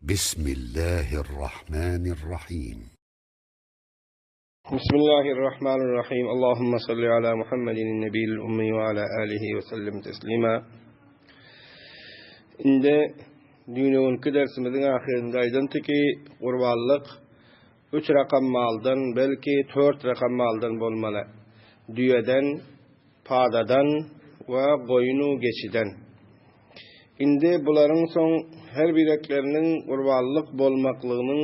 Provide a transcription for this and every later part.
Bismillahirrahmanirrahim. Bismillahirrahmanirrahim. Allahumma salli ala Muhammedin nebiyyil ummi ve ala alihi ve sellem teslima. Indi düýneki dersimiziň ahyrynda aýdandy ki, gurbanlyk üç rakam maldan, belki dört rakam maldan bolmaly. Düýeden, padadan we goýun-u geçiden. Indi bularyň soň her birekleriniň gurbanlyk bolmaklygynyň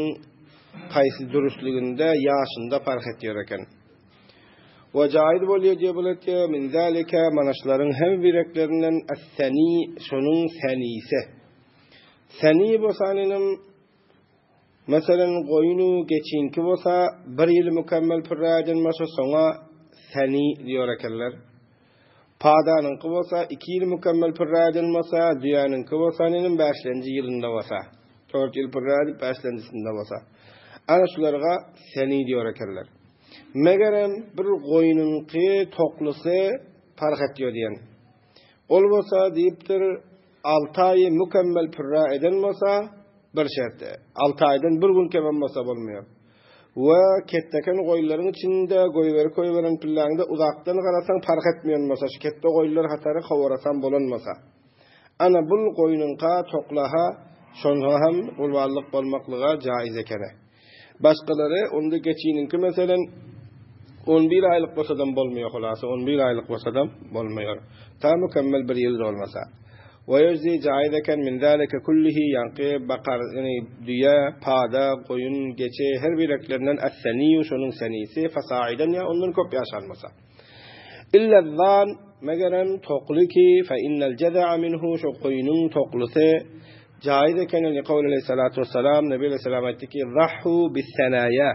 haýsy dürüstliginde, ýaşynda parh etýär eken. We jaýyz bolýar diýip bul etýär, min zalika mana şularyň her bireklerinden es-seni şonuň senisi. Seni bolsa inim Meselem, goýun-u geçiňki bolsa, bir ýyl mükemmel pürre eden bolsa, şoňa seni diýer ekenler. Padanyňky bolsa, iki ýyl mükemmel pürre eden bolsa, düýäniňki bolsa, inim bäşlenji ýylynda bolsa, dört ýyl pürre edip, bäşlenjisinde bolsa. Ana şularga seni diýer ekenler. Megerem, bir goýnuňky toklusy parh etýär diýen. Ol bolsa diýipdir, alty aýy mükemmel pürre eden bolsa, bir şertde. Alty aýdan bir gün kemem bolsa bolmaýar. We ketdeken goýunlaryň içinde goýberi goýberen pilläňde uzakdan garasaň parh etmeýän bolsa, şu ketde goýunlar hatary kowarasam bolan bolsa. Ana bul goýnuňka toklaha şonda hem gurbanlyk bolmaklyga jaiz ekeni. Başgalary onda geçiniňki meselen 11 aýlyk bolsadam bolmaýar hulasa 11 aýlyk bolsadam bolmaýar. Ta mükemmel bir ýyl dolmasa. We ýujzi jaiz eken min zalika kullihi ýaňky bakar ýagny düýe, pada, goýun, geçi her bireklerinden as-seniýu şonuň senisi fasaidan ýa ondan köp ýaşan bolsa. Illa zan megerem tokly ki fe innel jeza'a minhu şo goýnuň toklusy Jaiz eken li kowli aleyhissalatu vesselam Nebi aleyhissalam aýtdy ki zahhu bis senaýa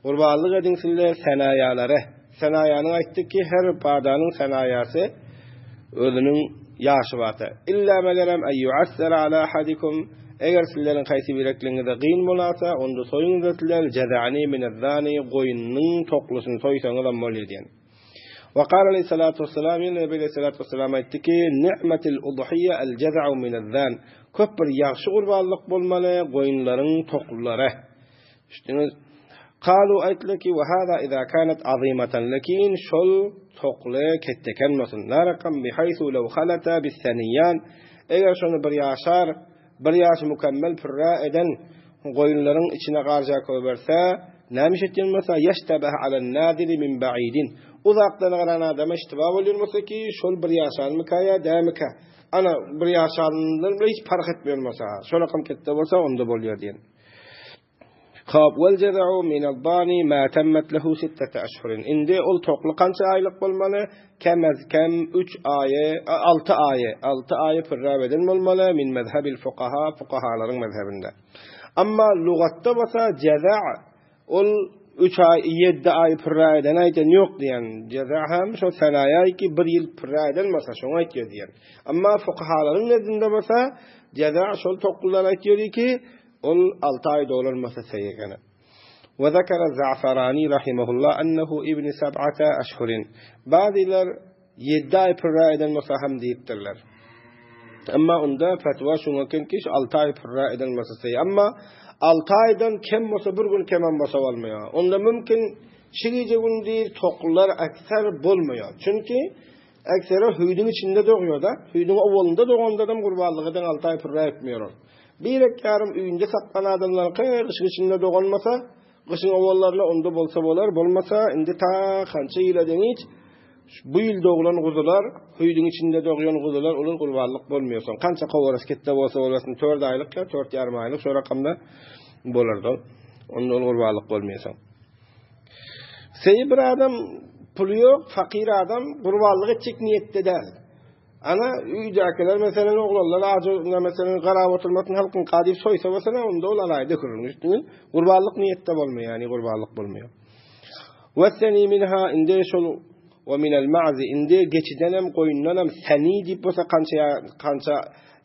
Gurbanlyk ediň sizler senaýalara. Senaýanyň aýtdy ki her padanyň senaýasy özüniň ýaşy barsa. Illa megerem ay yuassara ala ahadikum eger sizleriň haýsy birekliňize gyn bolasa onda soýuňyzda sizler jezani minezzani goýnunyň toklusyny soýsaňyzam bolýar diýen. Ve kâle aleyhissalâtu vesselâm, ýene Nebi aleyhissalâtu vesselâm aýtdy ki, Ni'metil udhiýe el-jeza'u minez-zan. Köp bir ýagşy gurbanlyk bolmaly goýunlaryň toklulary. Eşitdiňiz? Kalu aýtdylar ki, ve hâzâ izâ kânet azîmatan, lekin şol tokly ketdeken bolsun. La rakam bihaysu lew halata bis-seniyyan. Eger şony bir ýaşar, Bir ýaşy mükemmel pürre eden goýunlaryň içine garja köberse, näme iş etýän bolsa, ýeştebehe alen-naziri min ba'idin. Uzakdan garan adama iştiba bolýan bolsa ki, şol bir ýaşanmyka ýa dälmikä? Ana, bir ýaşandan bile hiç parh etmeýän bolsa, şol akam ketde bolsa, onda bolýar diýen. Hop, wel jeza'u minad-dani ma tammat lehu sittete aşhurin. Indi ol tokly kança aýlyk bolmaly? Kem az kem 3 aýy, 6 aýy, 6 aýy pürräp eden bolmaly min mezhebil fukaha, fukahalaryň mezhebinde. Amma lugatda bolsa jeza' ol 3 aý, 7 aý pürrä eden aýdan ýok diýen. Jeza hem şo senaýa ki bir ýyl pürrä eden bolsa şoňa aýtýar diýen. Amma fukahalaryň nezdinde bolsa jeza şol toklular aýtýar ki Ol alty aý dolanmasa seýegene. We zekere Za'farani rahimehullah ennehu ibni seb'ate eşhurin. Bazylar ýedi aý pürre eden bolsa hem diýipdirler. Emma onda fetwa şuňa eken ki, şu alty aý pürre eden bolsa seý. Emma alty aýdan kem bolsa bir gün kemem bolsa bolmaýar. Onda mümkin şu gije gündiz toklular ekser bolmaýar. Çünki Ekseri hüýdüň içinde dogýar-da. Hüýdüň owalynda doganda-dam gurbanlyga deň alty aý pürre etmeýär ol. Birek ýarym öýünde saklan adamlaryňky gyşyň içinde doganmasa, gyşyň owallarynda onda bolsa bolar, bolmasa indi ta kança ýyla deňiç bu ýyl doglan guzular, hüýdüň içinde dogýan guzular olar gurbanlyk bolmaýar soň. Kança kowarasy ketde bolsa bolmasyn tört aýlyk ýa tört ýarym aýlyk şo rakamda bolar-da. Onda ol gurbanlyk bolmaýar soň. Seýi bir adam puly ýok, fakir adam gurbanlyk etjek niýetde däl. Ana öýdäkiler meselen oglanlar ajy meselen garap oturmasyn halkyň kadyp soýsa bolsa onda ol alaýda kürüň üstüne gurbanlyk niýetde bolmaýar, ýani gurbanlyk bolmaýar. We seni minha indi şol we minel ma'zi indi geçidenem goýundanam seni diýip bolsa kança kança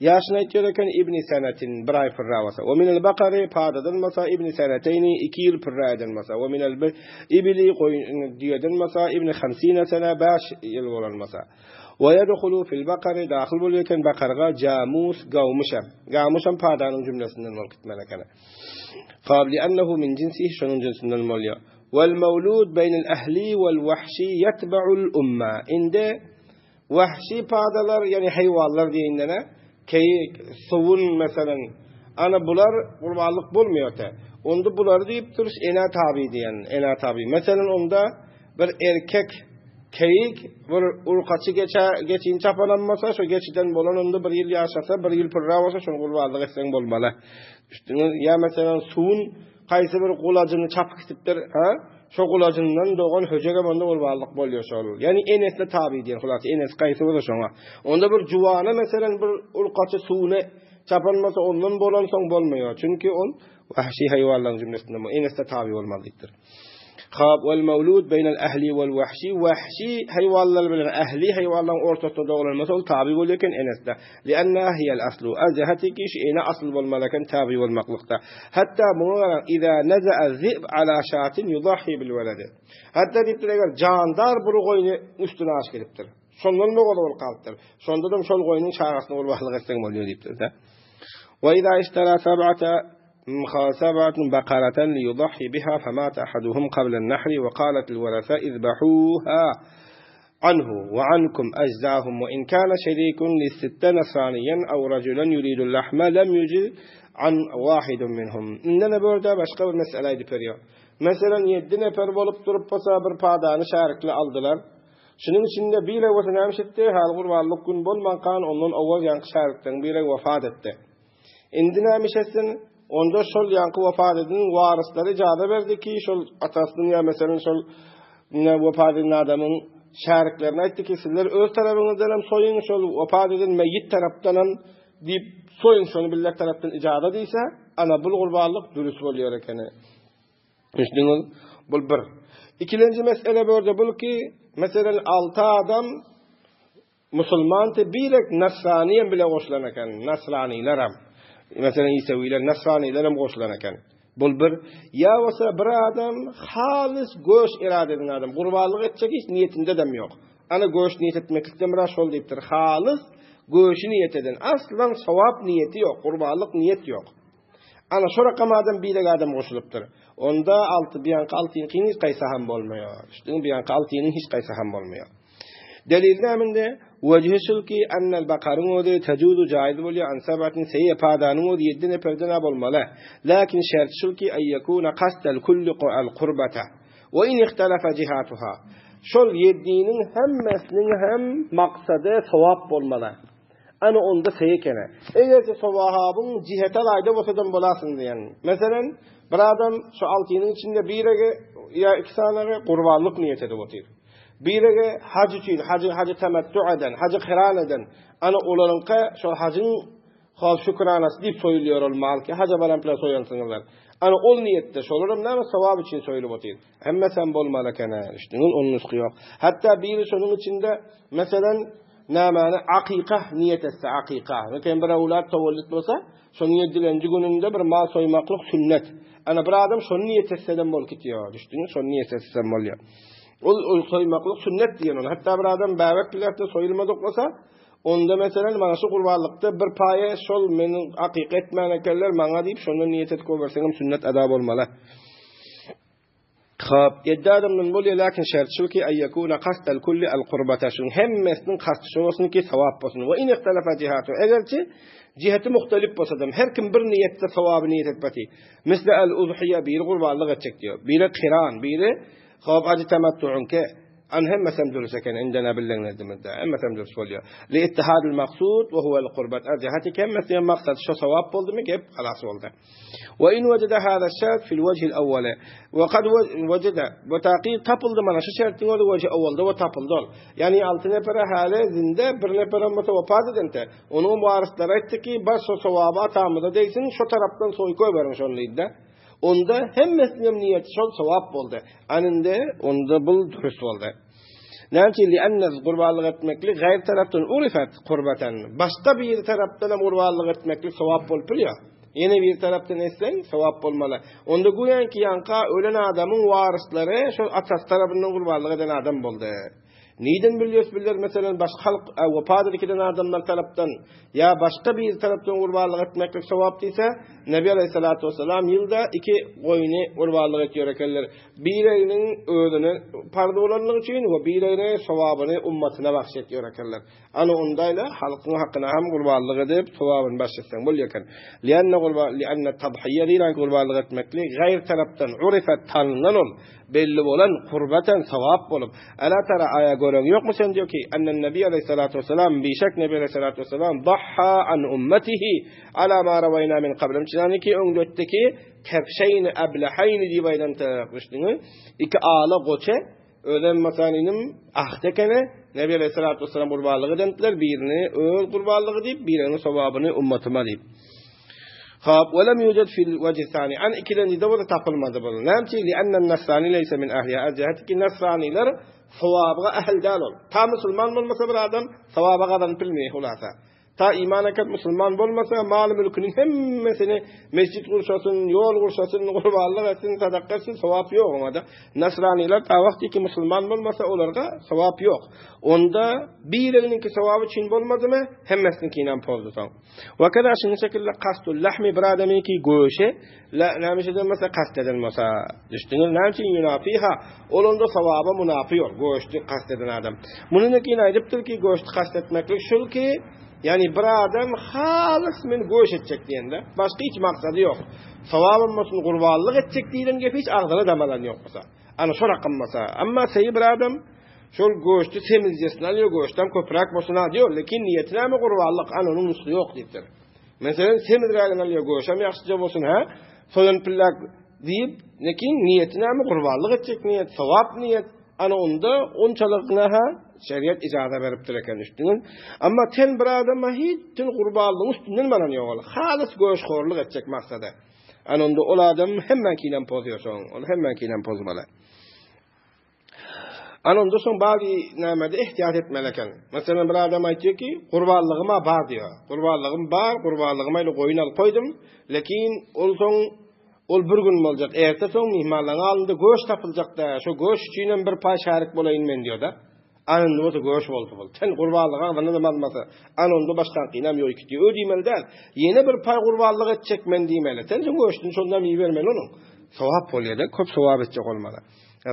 Ýaşyny aýtýar eken, Ibni senetin, bir aý pürre bolsa. We minel bakary, padadan bolsa, ibni seneteýni, iki ýyl pürre eden bolsa. We minel ibili, goýun, düýeden bolsa, ibni hamsine sene, bäş ýyl bolan bolsa. Wa yedhulu fil bakary dahyl bolýar eken bakarga jamus gawmuşam. Gawmuşam padanyň jümlesinden bolup gitmeli eken. Qab li'annahu min jinsihi şonuň jünsinden bolýar. Wal mawlud beýnel ahli wal wahşi yetba'ul umma. Indi wahşi padalar ýani haýwanlar diýendene keýik, suwun meselen ana bular gurbanlyk bolmaýar te. Onda bulary diýip duruş enä tabi diýen, enä tabi. Meselen onda Bir erkek keýik bir urkaçy geçä geçini çapanam bolsa, şo geçiden bolan onda bir ýyl ýaşasa, bir ýyl pürra bolsa, şony gurbanlyk etseň bolmaly. Düşdüňiz? Ýa meselem suwun haýsy bir gulajyny çapyp gitipdir, ha? Şo gulajyndan dogan höjegem onda gurbanlyk bolýar şol. Ýagny enesine tabi diýen, hulasa enesi gaýsy bolsa şoňa. Onda bir juwana meselem bir urkaçy suwuny çapan bolsa, ondan bolansoň bolmaýar. Çünki ol wahşy haýwanlaryň jümlesinden, enesine tabi bolmaly diýipdir. Hap wal mawlud beýnel ahli wal wahşi wahşi haýwanlar bilen ahli haýwanlaryň ortasynda doglan bolsa ol tabi bolýar eken enesde. Lianna hiyel aslu. Azhati ki şu ene asl bolmaly eken tabi bolmaklykda. Hatta muňa garaň iza naza'a zib ala şatin yudahi bil weledi. Hatta diýipdir eger jandar bir goýny üstüne aş gelipdir. Şondan bogaly bolup galypdyr. Şonda-da şol goýnuň çagasyny gurbanlyk etseň bolýar diýipdir-de. Wa iza ishtara sab'ata Muhasabatan bakaratan liyudahhi biha famata ahaduhum qabla an-nahri wa qalat al-waratha izbahuha anhu wa ankum ajzahum wa in kana şerikun lis-sitte nasraniyan aw rajulan yuridu al-lahma lam yujiz an wahidun minhum. Indi bu ýerde başga bir mesele aýdyp berýär. Meselen 7 nefer bolup durup bolsa bir padany şärikli aldylar. Şunuň içinde biri bolsa näme iş etdi? Hal gurbanlyk gün bolmankan ondan owal ýaňky şärikleriň biri wefat etdi. Indi näme iş etsin? Onda şol ýaňky wepat edeniň waryslary ijaza berdi ki, şol atasynyň ýa meselem şol ine wepat eden adamyň şäriklerine aýtdy ki, sizler öz tarapyňyzdan hem soýuň, şol wepat eden meýit tarapdan hem diýip soýuň, şony biller tarapdan ijaza diýse, ana bul gurbanlyk dürüst bolýar ekeni. Düşündiňiz? Bul bir. Ikilenji mesele bu ýerde bul ki, meselen 6 adam Musulmanty birek nasranyýam bile goşulan eken, nasranylaram. Meselem isewiler, nasranylaram goşulan eken. Bul bir. Ýa bolsa bir adam halys göş irade eden adam, gurbanlyk etjek hiç niýetindedem ýok. Ana göş niýet etmeklikden biraz şol diýipdir. Halys göşi niýet eden, aslan sowap niýeti ýok, gurbanlyk niýet ýok. Ana şo rakam adam birek adam goşulypdyr. Onda alty biýanky altynyň hiç gaýsy ham bolmaýar. Düşdüňmi? Biýanky altynyň hiç gaýsy ham bolmaýar. Delil näminde? Wejhi şul ki, ennel bakaryň özi tejuzu jaiz bolýar, an sabatin seýe padanyň özi ýeddi neperden-ä bolmaly. Lakin şert şul ki, en ýekuna kasdel kulli al kurbata. We in ihtalafa jihatuha. Şol ýeddiniň hemmesiniň hem maksady sowap bolmaly. Ana onda seýe ekeni. Eger-de sowabyň jiheti alaýda bolsadam bolarsyň diýen. Meselem, bir adam şu altynyň içinde biregi ýa iki sanygy gurbanlyk niýet edip otyr. Biregi haj üçin, hajy hajy temettu eden, hajy kyran eden. Ana olaryňky şol hajyň hop şükranasy diýip soýulýar ol mal ki, haja baran bilen soýansyňyzlar. Ana ol niýetde şolaram näme sowap üçin soýulyp otyr. Hemmesem bolmaly eken-ä, düşdüňiz, onuň nusgy ýok. Hatda biri şonuň içinde, meselem, Nämäni akyka niýet etse, akyka. Meselem, bir öwlat towellit bolsa, şonuň ýedilenji gününde bir mal soýmaklyk sünnet. Ana, bir adam şony niýet etsedem bolup gitýär. Düşdüňmi? Şony niýet etsem bolýar. Ol ol soýmaklyk sünnet diýen ol. Hatda bir adam bäbek biläkde soýulmadyk bolsa, onda meselem, mana şu gurbanlykda bir paýa şol meniň akyka etmän ekenler maňa diýip, şondan niýet edip goýberseňem sünnet ada bolmaly. Hop, ýedi adamdan bolýar, lakin şert şul ki, aýýekuna kasdal kulli al kurbata, şunuň hemmesiniň kasty şu bolsun ki, sawap bolsun. We in ihtalafa jihatu, egerçi jiheti muhtalif bolsadam, her kim bir niýetde sowaby niýet etmesi. Misle al udhiýa, biri gurbanlyk etjek diýýär, biri kiran, biri hop hajy tamattu'unke. An hemmesem dürüs eken, indena bilen nezdimizde. Hemmesem dürüs bolýar. Li ittihadil maksud we huwel kurbat. Jiheti hemmesiniň maksady şu sawap boldumy, gep halas boldy. Ve in vecede hâzâ şert fil vechil evveli. Ve kad vecede. Bu takyk tapyldy mana şu şertiň özi veçi evvelde we tapyldy ol. Ýagny alty nepere häli zinde bir nepere bolsa wepat edente. Onuň waryslary aýtdy ki, bar şo sowaba atamyza degsin, şo tarapdan soýka beriň şony diýdi. Onda hemmesiniň niýeti şol sowap boldy. Aninde onda bul dürüst boldy. Näme üçin? Li'enne gurbanlyk etmeklik gaýry tarapdan urifat kurbatan. Başga bir tarapdan hem gurbanlyk etmeklik sowap bolup bilýär. Ýene bir tarapdan etseň sowap bolmaly. Onda güýänki ýaňka ölen adamyň waryslary şol atasy tarapyndan gurbanlyk eden adam boldy. Niden bilýäs bizler meselen başga halk wepat edilen adamlar tarapdan ýa başga bir tarapdan gurbanlyk etmeklik sogap diýse, Nebi aleyhissalatu vesselam ýylda iki goýny gurbanlyk etýär ekenler. Bireginiň özüne parz bolanlygy üçin we biregine sogabyny ummatyna bahş etýär ekenler. Ana ondayla halkyň hakyna hem gurbanlyk edip sogabyny bahş etseň bolýar eken. Lianna gurban lianna tadhiýe diýlen gurbanlyk etmeklik gaýr tarapdan urifet tanylan ol belli bolan kurbatan sogap bolup. Ala tara aýa göreň ýokmy sen diýyor ki annen nebi aleyhissalatu vesselam bişek nebi aleyhissalatu vesselam dahha an ummatihi ala ma rawayna min qabl. Çinaniki öňdetdiki kebşeýni ebleheýni diýip aýdan tarapyşdyňy iki ala goçe özem masalan inim ahd ekene Nebi aleyhissalatu vesselam gurbanlyk edentler birini öz gurbanlygy diýip birini sogabyny ummatyma diýip. Hop, we lem yujad fil wejh sani. An ikilenjide bolsa tapylmady bul. Näme üçin? Li enne nasrani leýse min ahliha. Jihati ki nasraniler sowabga ähl däl ol. Ta musulman bolmasa bir adam sowaba gazanyp bilmeýär hulasa. Ta iman äkep musulman bolmasa, mal-mülküniň hemmesini mesjit gurşasyn, ýol gurşasyn, gurbanlyk etsin, sadaka etsin, sowap ýok oňa-da. Nasranylar ta wagty ki musulman bolmasa, olarga sowap ýok. Onda bireginiňki sowaby üçin bolmadymy, hemmesiniňkinem pozdy soň. We keza şunuň şekilde kastul lahmi bir adamyňky göşe la näme eden bolsa kast eden bolsa düşdüňiz näme üçin yunafiha ol onda sowaba munafy ýok göşdi kast eden adam. Muny nekin aýdypdyr ki göşdi kast etmeklik şul ki ýani bir adam halys men göş etjek diýende başga hiç maksady ýok. Sowabym bolsun gurbanlyk etjek diýlen gep hiç agzyna damalan ýok bolsa. Ana şol akym bolsa. Amma seýi bir adam şol göşdi semizjesini alýar, göşden köpräk bolsun ha diýär, lekin niýeti näme gurbanlyk, ana onuň nusgy ýok diýipdir. Meselem, semizrägini alýar, göşem ýagşyja bolsun ha, soýan pillak diýip, lekin niýeti näme gurbanlyk etjek niýet, sogap niýet. Ana onda onçalygyna ha şeriat ijaza beripdir eken üstünden. Amma ten bir adama hiç tün gurbanlygyň üstünden baran ýok ol. Halys göşhorluk etjek maksada. Ana onda ol adam hemmäkinem pozýar soň. Ol hemmäkinem pozmaly. Ana onda soň bary nämede ehtiyat etmeli eken. Meselem bir adam aýtýar ki, gurbanlygym bar diýýär. Gurbanlygym bar, gurbanlygyma ile goýun alyp goýdum. Lekin ol soň ol bir gün boljak. Erte soň myhmanlaryň alnynda göş tapyljak da, şo göş üçin hem bir paý şärik bolaýyn men diýýär-de. Ana indi bolsa göş boldy bul. Ten gurbanlyk agzyndan almasa, ana onda başgaňkynam ýok iki diýip diýmeli däl. Ýene bir paý gurbanlyk etjek men diýmeli. Sen şoň göşüni şondan iýibermeli onuň. Sogap bolýar-da, köp sogap etjek bolmaly.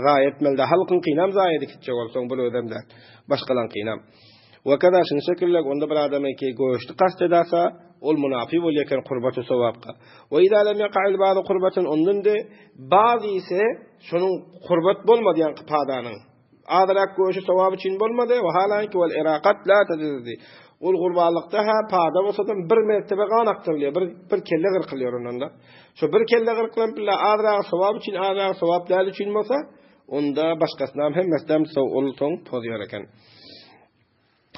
Zaýa etmeli-de, halkyňkynam zaýa edip gitjek bolsaň, bul özem däl. Başgalaňkynam. We keza şuny şekilde onda bir adam ki göşdi kast edasa, ol munafy bolýar eken kurbatu sogapka. We iza lem yaqa'il ba'du kurbatun ondan de bazysy şonuň kurbat bolmady ýaňky padanyň. Azrak göşi sogap üçin bolmady, we halanki wal iraqat la tejzi. Ol gurbanlykda ha pada bolsa-da bir mertebe gan akdyrylýar, bir bir kelle gyrkylýar ondan da. Şo bir kelle gyrkylan bile azrak sogap üçin, azrak sogap däl üçin bolsa, onda başgasynam hemmesinden ol soň pozýar eken.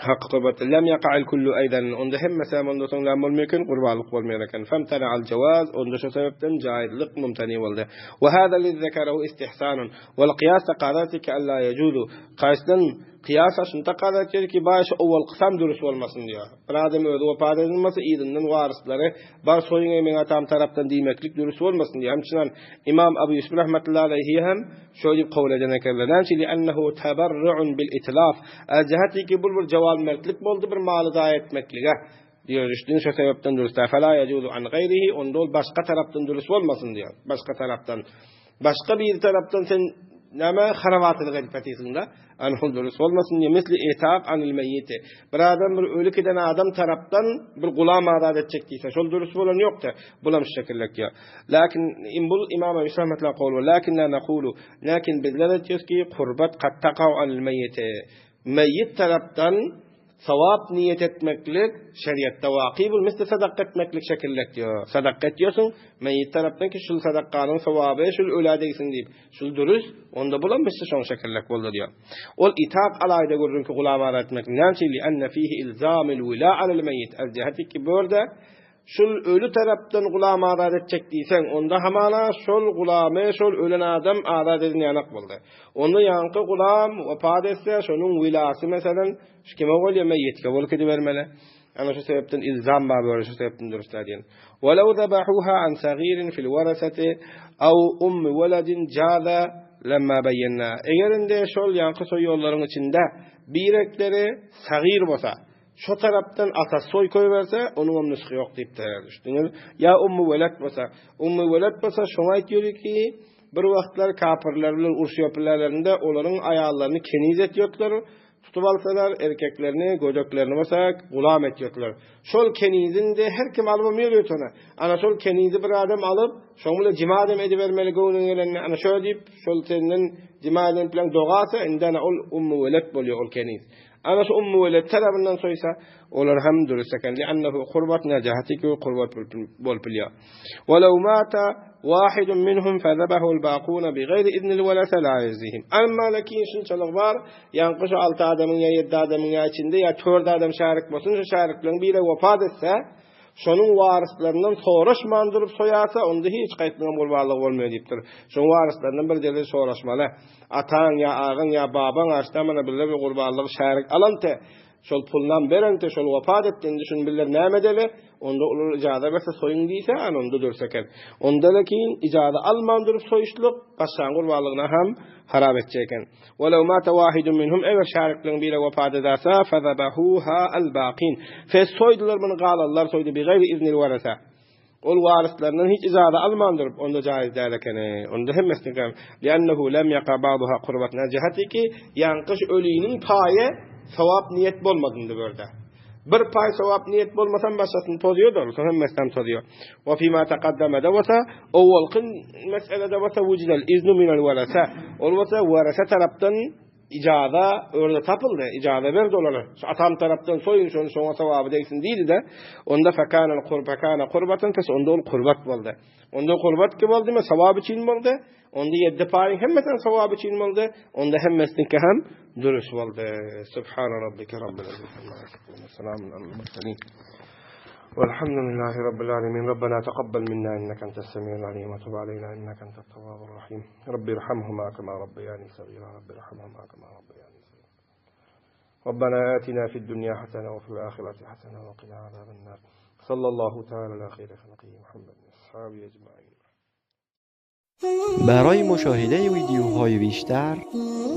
Hak gurbat lem yaqa'il kullu aydan onda hemmesi hem onda soň näme bolmaýar eken gurbanlyk bolmaýar eken femtena'al jawaz onda şu sebepden jaýyzlyk mumtani boldy we hada lezi zekerahu istihsanun wal qiyas taqazati ki alla yajuzu kaýsdan kyýasa şuny takaza etýär ki baý şu owal kysam dürüst bolmasyn diýýär bir adam özi wepat edilmese yzyndan waryslary bar soýuň eý meň atam tarapdan diýmeklik dürüst bolmasyn diýýär hemçinan Imam Abu Ýusuf rahmetullahi aleýhi hem şo diýip kabul eden ekenler. Näme üçin? Li'ennehu tabarru'un bil itlaf. Jihati ki bul bir jawalmertlik boldy bir maly zaýa etmeklige. Diýer, düşdüň şo sebepden dürüst. Fela yajuzu an gaýrihi onda ol başga tarapdan dürüst bolmasyn diýer. Başga tarapdan. Başga bir tarapdan sen näme harabatylyk edip ýatysyň-da? Anhul dürüst bolmasyn diýer. Misli itaq anil meýiti. Bir adam bir öli giden adam tarapdan bir gulam azat etjek diýse, şol dürüst bolan ýok-da. Bulam şu şekillek diýer. Lakin bul Imam Ebu Yusuf rahmetullah kowly. Lakin la nakulu. Lakin bizler aýtýarys ki, kurbat kad taqau anil meýiti. Meýit tarapdan sawap niýet etmeklik şeriatda waky bul misli sadaka etmeklik şekillek diýär. Sadaka etýärsiň, meýit tarapdan ki şul sadakanyň sowaby şul ölä degsin diýip. Şul dürüst, onda bulam misli şoň şekillek boldy diýär. Ol itaq alaýda gürrüň ki gulam azat etmek. Näme üçin? Li enne fihi ilzamil wila alel meýit. Az jihati ki börde Şul öli tarapdan gulam azat etjek diýseň, onda hamala şol gulamy şol ölen adam azat eden ýanak boldy. Onda ýaňky gulam wepat etse, şonuň wilasy meselem, şu kime bolýar, meýitge bolup gidibermeli. Ana şu sebäpden ilzam bar böyle şu sebäpden dürüst diýen. Walau zabahuha an sagirin fil warasati aw ummi waladin jaza. lemma beýenna. Eger indi şol ýaňky soýýanlaryň içinde birekleri sagyr bolsa, şo tarapdan atasy soý koýberse, onuňam nusgy ýok diýipdir. Düşdüňiz? Ýa ummy welet bolsa, ummy welet bolsa şoňa aýtýar ki, bir wagtlar kapyrlar bilen uruş ýöpülerlerinde olaryň aýallaryny keniz etýärler, Tutup alsalar, erkeklerini, gödeklerini bolsa gulam etjekler. Şol kenizini-de her kim alybam ýörüýär ony. Ana şol kenizi bir adam alyp, şoň bilen jima adam edibermeli göwnüne gelenini. Ana şo diýip, şol senden jima eden bilen dogasa, indi ana ol ummu welet bolýar ol keniz. Ana şu ummu welet tarapyndan soýsa, olar hem dürüst eken. Li'annehu kurbat nejahatiki kurbat bolup bilýär. Walaw mata wahidun minhum fezebahul baquna bighayri iznil welese la yuzihim. Amma lakin şunçalyk bar, Ýaňky şu alty adamyň ýa ýedi adamyň ýa içinde ýa tört adam şärik bolsun, şu şärikleriň biri wepat etse, şonuň waryslaryndan soraşman durup soýarsa, onda hiç gaýtmagyň gurbanlygy bolmaýar diýipdir. Şoň waryslaryndan bir delil soraşmaly. Ataň ýa agaň ýa babaň aşda mana bile bir gurbanlygy şärik alante, şol pulunam berente, şol wepat etdi, indi şuny biller näme edeli? Onda olar ijaza berse soýuň diýse, ana onda dürs eken. Onda lekin ijaza alman durup soýuşlyk başgaň gurbanlygyna hem harap etjek eken. Walaw mata wahidun minhum eger şärikleriň biri wepat ederse, fezabahuha al-baqin. Fe soýdular muny galanlar soýdy bi gaýri iznil warasa. Ol waryslaryndan hiç ijaza alman durup, onda jaiz däl ekeni. Onda hemmesini hem li'annehu lem yaqa ba'daha qurbatna jihatiki, ýaňky öliniň paýy sawap niýet bolmadyndy bu ýerde. Bir paý sogap niýet bolmasam başgasyny tozýar dogrusu hemmesinem tozýar. Wa fima taqaddama-da bolsa, owalky meselede bolsa wujidal iznu minal werese. Ol bolsa werese tarapdan ijaza örde tapyldy, ijaza berdi olara. Şu atam tarapdan soýuň şony şoňa sogaby degsin diýdi-de, onda fekanal qurbakana qurbatan pes onda ol kurbat boldy. Onda kurbat ki boldy, sogap üçin boldy. Onda ýeddi paýyň hemmesiniň sogaby üçin boldy, onda hemmesiniňki hem dürüs boldy. Subhana rabbika rabbil izzati amma ýasifun we selamun alal murselin. Walhamdulillahi rabbil alamin. Rabbana taqabbal minna innaka entas semiul alim we tub aleyna innaka entat tawwabur rahim. Rabbi irhamhuma kama rabbayani sagira. Rabbi irhamhuma kama rabbayani sagira. Rabbana atina fid dunya hasana we fil ahireti hasana we qina azaban nar. Sallallahu taala ala hayri halqihi Muhammed ve ashabihi ecmaîn. برای مشاهده ویدیوهای بیشتر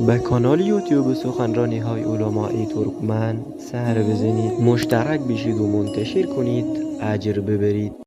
به کانال یوتیوب سخنرانی های علمای ترکمن سر بزنید مشترک بشید و منتشر کنید اجر ببرید.